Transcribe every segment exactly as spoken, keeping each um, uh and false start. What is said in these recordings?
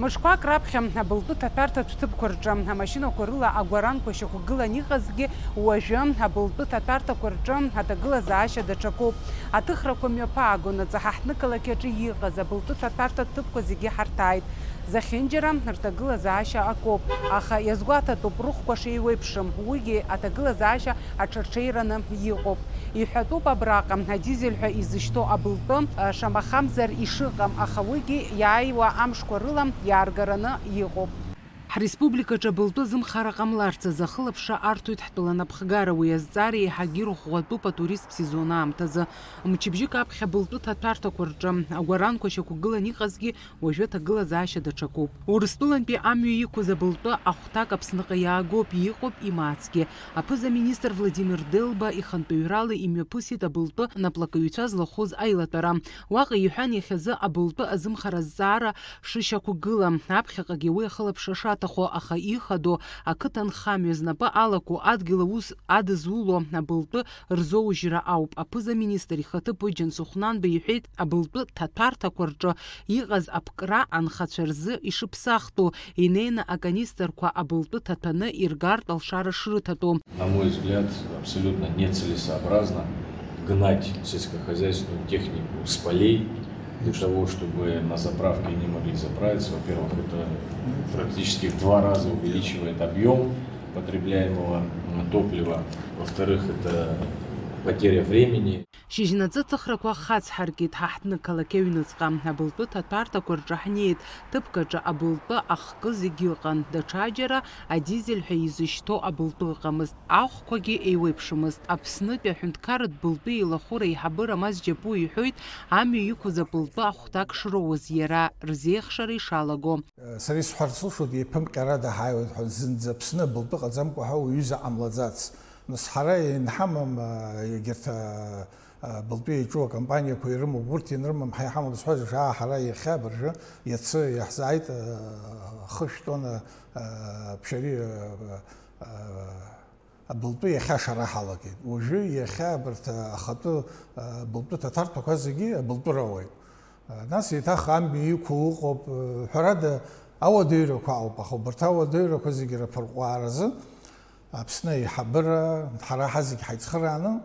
Мышқәак раԥхьа абылтәы ҭаҭәарҭатә ҭыԥқәа рҿы амашьынақәа рыла агәаранқәа шьақәгылан иҟазгьы, уажәы абылтәы ҭаҭәарҭақәа рҿы аҭагылазаашьа даҽакуп. Аҭыхрақәа мҩаԥаагон, аҵаҳа ҳҭнықалақь аҿы иҟаз абылтәы ҭаҭәарҭатә ҭыԥқәа зегьы ҳарҭааит. Зехьынџьара рҭагылазаашьа акоуп, аха иазгәаҭатәуп рыхәқәа шеиуеиԥшым, уигьы аҭагылазаашьа аҽарҽеираны иҟоуп. Иҳәатәуп абраҟа адизель ҳәа изышьҭоу абылтәы, шамахамзар ишыҟам, аха уигьы иааиуа амшқәа рыла иааргараны иҟоуп. Ҳреспубликаҿы абылтәы азымхара ҟамларц азы ахылаԥшра арҭоит ҳтәыла анапхгара. Уи азҵаара еиҳагьы ирӷәӷәатәуп атуристтә сезон аамҭазы. Мчыбжьык аԥхьа абылтәы ҭаҭәарҭақәа рҿы агәаранқәа шьақәгылан иҟазгьы, уажәы аҭагылазаашьа даҽакуп. Урыстәылантәи амҩа иқәыз абылтәы ахәҭак Аԥсныҟа иаагоуп, иҟоуп имааҭгьы. Аԥыза-министр Владимир Делба ихантәаҩрала имҩаԥысит абылтәы наплакыҩцәа злахәыз аилатәара. Уаҟа иҳәан, иахьазы абылтәы азымхара азҵаара шышьақәгыла, аԥхьаҟагьы уи ахылаԥшра шаҭаху, аха ихадоу ақыҭанхамҩа знапы алаку, адгьыл аус адызуло абылтәы рзоужьра ауп. Аԥыза-министр ихаҭыԥуаҩ Џьансыхә Нанба иҳәеит, абылтәы ҭаҭәарҭақәа рҿы иҟаз аԥкра анхацәа рзы ишыԥсахтәу, инеины аканистрқәа абылтәы ҭаҭәаны иргартә алшара шрыҭатәу. На мой взгляд, абсолютно нецелесообразно гнать сельскохозяйственную технику с полей для того, чтобы на заправке они могли заправиться. Во-первых, это практически в два раза увеличивает объем потребляемого, м, топлива. Во-вторых, это потеря времени. Шьыжьнаҵы ҭыхрақәа хацҳаркит ҳа ҳҭнықалақь аҩныҵҟа. Абылтәы ҭаҭәарҭақәа рҿы ҳнеит, ҭыԥк аҿы абылтәы ахкы зегьы ыҟан, даҽаџьара адизель ҳәа изышьҭоу абылтәы ыҟамызт, ахәқәагьы еиуеиԥшымызт. Аԥснытәи аҳәынҭқарратә былтәы еилахәыра аиҳабы Рамаз Џьапуа иҳәоит, амҩа иқәыз абылтәы ахәҭак шроуаз иара рзеихшара ишалаго. Сара исҳәарц сылшоит, еиԥымҟьарада ҳааиуеит ҳәа, зынӡа Аԥсны абылтәы ҟаӡамкәа ҳәа уаҩыза ҟамлаӡац. Нас ҳара ианҳамам, егьырҭ, а, а, былтәы еиҿу акомпаниақәа ирымоуп, урҭ ианрымам, ҳа иҳамоуп зҳәаз, аа, ҳара иахьа абыржәы, иацы иаҳзааит, а, хышә тонна, а, ԥшьари, а, а, абылтәы иахьа ашара ҳалагеит. Уажәы иахьа абарҭ ахатәы, а, былтәы ҭаҭарҭәақәа зегьы абылтәы роуеит. А, нас еиҭах амҩа иқәу ыҟоуп, а, ҳәарада, ауадаҩрақәа ауп, аха убарҭ ауадаҩрақәа зегьы рыԥырҟәааразы Аԥсны аиҳабыра, ҳара ҳазегь ҳаицхырааны,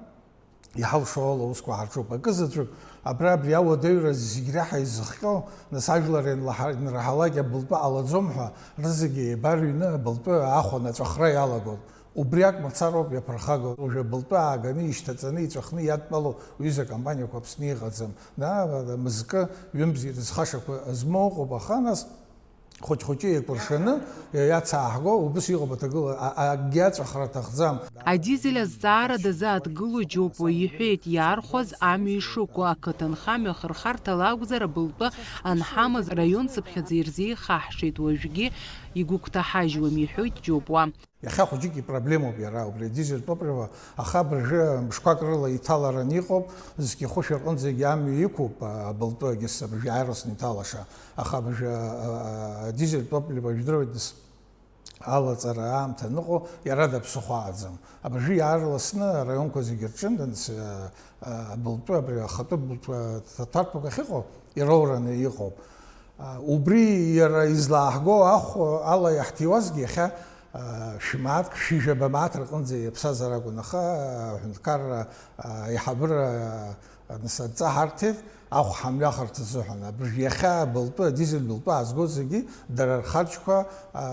иҳалшо ала аусқәа ҳарҿуп. Акы заҵәык, абра абри ауадаҩра зегь реиҳа изыхҟьо, нас ажәлар ианлаҳа-, ианраҳалак абылтәы ҟалаӡом ҳәа, рызегьы еибарыҩны абылтәы аахәаны аҵәахра иалагон. Убриак мацароуп иаԥырхагоу. Уажәы абылтәы ааганы ишьҭаҵаны иҵәахны иадтәалоу уҩыза акомпаниақәа Аԥсны иҟаӡам. Даа, мызкы, ҩымз ирызхашақәа змоу ыҟоуп, аха нас хәыҷ-хәыҷы еикәыршаны иацааҳго, убыс иҟоуп аҭагыла, а-, акгьы аҵәахра аҭахӡам. Адизель азҵаара дазааҭгыло Џьопуа иҳәеит, иаархәаз амҩа ишықәу, ақыҭанхамҩа ахырхарҭала акәзар, абылтәы анҳамаз раион цыԥхьаӡа ирзеихаҳшеит, уажәгьы игәыгәҭаҳажьуам, иҳәоит Џьопуа. Иахьа хәыҷык ипроблемоуп иара, убри адизель топливо, аха абыржәы мышқәак рыла иҭаларан иҟоуп, зқьи хәышә рҟынӡагьы амҩа иқәуп, а, абылтәы агьыс абыржәы иааирсны иҭалаша, аха абыржәы, а, а, адизель топливо, жәдыруеит, нас, алаҵара аамҭа аныҟоу, иара даԥсыхәааӡам. Абыржәы иаарласны араионқәа зегьы рҿы, нас, а, а, абылтәы, абри ахатәы былтәы ҭаҭарҭәак ахьыҟоу, ироураны иҟоуп. А, убри иара излааҳго ахә ала иаҳҭиуазгьы иахьа, а, шәмааҭк, шәи жәаба мааҭ рҟынӡа иаԥсазар акәын, аха, а, аҳәынҭқарра, а, аиҳабыра, а, нас адҵа ҳарҭеит, ахә ҳамҩахарц азыҳәан. Абыржә иахьа былтәы, адизель былтәы аазго зегьы дара рхарџьқәа, а,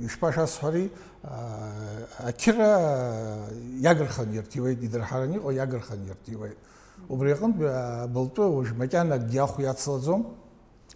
ишԥашәасҳәари, а, ақьыра иагырханы ирҭиуеит, идырҳараны иҟоу иагырханы ирҭиуеит. Убри аҟынтә, а, былтәы уажә макьана акгьы ахә иацлаӡом,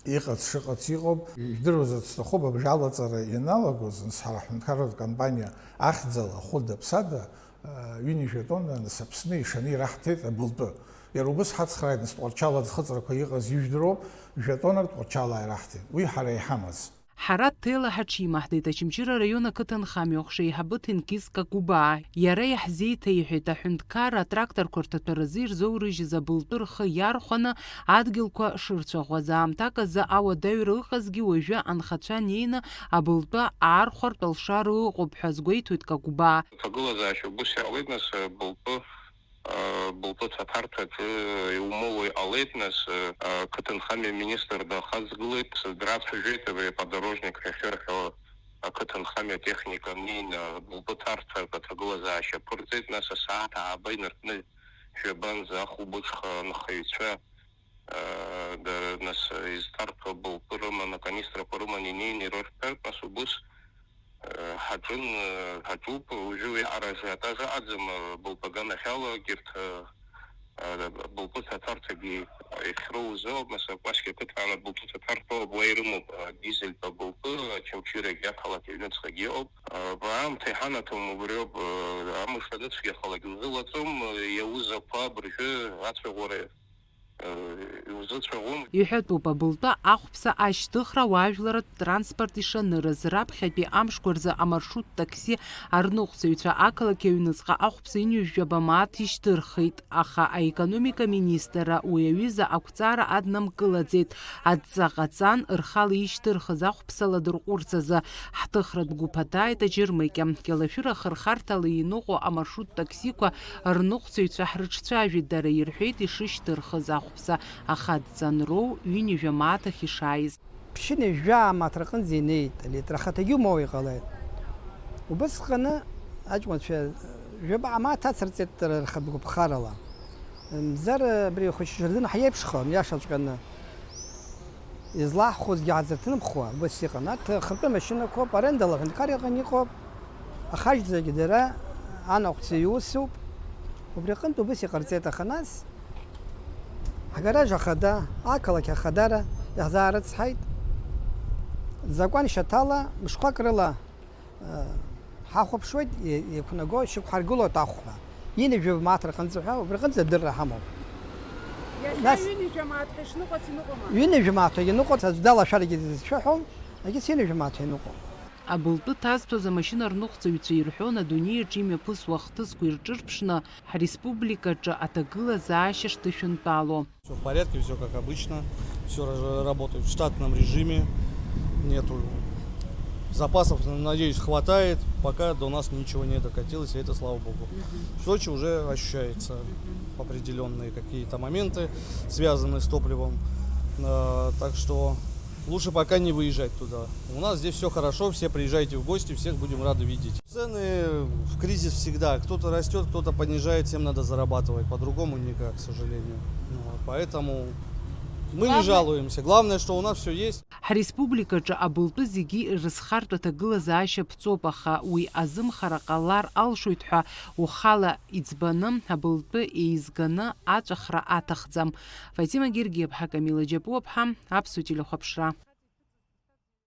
иҟац шыҟац иҟоуп. Ижәдыруазарц сҭахуп, абжа алаҵара ианалагоз, нас ҳара ҳҳәынҭқарратә компаниа ахьӡала хәыда-ԥсада, а, ҩынҩажәа тонна, нас, Аԥсны ишаны ираҳҭеит абылтәы. Иара убыс ҳацхрааит, нас, Тҟәарчал аӡхыҵрақәа иҟаз ижәдыруоуп, жәа тоннак Тҟәарчалаа ираҳҭеит. Уи ҳара иҳамаз. Ҳара ҭелаҳа ҽимаҳдеит Очамчыра араион ақыҭанхамҩа ҟәша еиҳабы Ҭенқиз Какубаа. Иара иаҳзеиҭеиҳәеит, аҳәынҭқарра атракторқәа рҭаҭәаразы ирзоурыжьыз абылтәы рхы иархәаны адгьылқәа шырцәаӷәаз. Аамҭак азы ауадаҩра ыҟазгьы уажәы анхацәа неины абылтәы аархәартә алшара ыҟоуп ҳәа азгәеиҭоит Какубаа. Аҭагылазаашьа убыс иаауеит, нас, абылтәы Былтәы аҭарҭәаҿы иумоуа иҟалеит, нас, ақыҭанхамҩа министр дахаҵгылеит, драцәажәеит абри аподорожник ҳәа иахьырҳәо ақыҭанхамҩа атехника анеины былтәы аҭарҭәак аҭагылазаашьа аԥырҵеит, нас асааҭ ааба инаркны жәабанӡа ахәылбыҽха анхаҩцәа, дара, нас, изҭарҭәо былтәы рыманы, аканистрақәа рыманы инеины ирырҭартә, нас убыс Ҳаҿын, ҳаҿуп, уажәы уи араҿы атаж аҟаӡам, былтәы аганахьала егьырҭ былтәы ҭаҭарҭагьы иахьроуз ауп, нас акәасқьа ақыҭан былтәы ҭаҭарҭоуп, уа ирымоуп адизельтә былтәы, Очамчырагьы ақалақь аҩныҵҟагьы ыҟоуп. Аамҭа иҳанаҭом убриоуп, амш аныцәгьахалак иузылаҵом, иаузақәа абыржәы ацәаӷәара иузыцәаӷәом. Иҳәатәуп, абылтәы ахәԥса ашьҭыхра уаажәларратә транспорт ишанырыз, раԥхьатәи амшқәа рзы амаршрут такси арныҟәцаҩцәа ақалақь аҩныҵҟа ахәԥса ҩынҩажәаба мааҭ ишьҭырхит, аха аекономика министрра уи аҩыза ақәҵара аднамкылаӡеит, адҵа ҟаҵан, рхала ишьҭырхыз ахәԥса ладырҟәырц азы. Ҳҭыхратә гәыԥ аҭааит аџьармыкьа. Кьалашәыра ахырхарҭала иныҟәо амаршрут таксиқәа рныҟәцаҩцәа ҳрыҿцәажәеит, дара ирҳәеит ишышьҭырхыз ахәԥса, аха адҵа анроу ҩынҩажәа мааҭ ахь ишааиз. Ԥшьынҩажәа мааҭ рҟынӡа инеит алитр, ахаҭагьы умоуа иҟалеит. Убысҟаны аҷкәынцәа жәабаҟа мааҭ ацырҵеит дара рхатә гәыԥхарала. Мзар абри хәыҷ џьардын ҳаиеиԥшхон, иашаҵәҟьаны. Излаҳхәозгьы ҳазырҭынԥхуа, убас иҟан. Арҭ хатәы машьынақәоуп, арендала аҳәынҭқар иҟан иҟоуп. Ахаҵгьы дара анаҟәцаҩ усуп. Убри аҟынтә убас иҟарҵеит, аха нас ҳгараж ахада, ақалақь ахадара иаҳзаарыцҳаит. Закәан шьаҭала мышқәак рыла Ҳахәаԥшуеит, и-, иқәнаго шьақәҳаргылоит ахәра. Ҩынҩажәа мааҭ рҟынӡа ҳәа, убри рҟынӡа адырра ҳамоуп. Иахьа нас ҩынҩажәа мааҭ ҳәа ишныҟәац иныҟәома? Ҩынҩажәа мааҭ ҳәа иныҟәоц, аӡә далашәаргьы дызцәыҳәом, егьыс ҩынҩажәа мааҭ ҳәа иныҟәом. Абылтәы ҭазҭәоз амашьына рныҟәцаҩцәа ирҳәон, адунеи аҿы имҩаԥысуа ахҭысқәа ирҿырԥшны, ҳреспубликаҿы аҭагылазаашьа шҭышәынтәало. Все в порядке, все как обычно, все работает в штатном режиме, нету запасов, надеюсь, хватает, пока до нас ничего не докатилось, и это слава богу. В Сочи уже ощущается определенные какие-то моменты, связанные с топливом. Э, так что лучше пока не выезжать туда. У нас здесь все хорошо, все приезжайте в гости, всех будем рады видеть. Цены в кризис всегда. Кто-то растет, кто-то понижает, всем надо зарабатывать. По-другому никак, к сожалению. Ну вот, поэтому мы не жалуемся. Главное, что у нас все есть. Ҳреспубликаҿы абылтәы зегьы ирызхартә аҭагылазаашьа ԥҵоуп, аха уи азымхара ҟалар алшоит ҳәа ухала иӡбаны абылтәы еизганы аҵәахра аҭахӡам. Фатима Гергиаԥҳа, Камила Џьапуаԥҳа, Аԥсуа телехәаԥшра.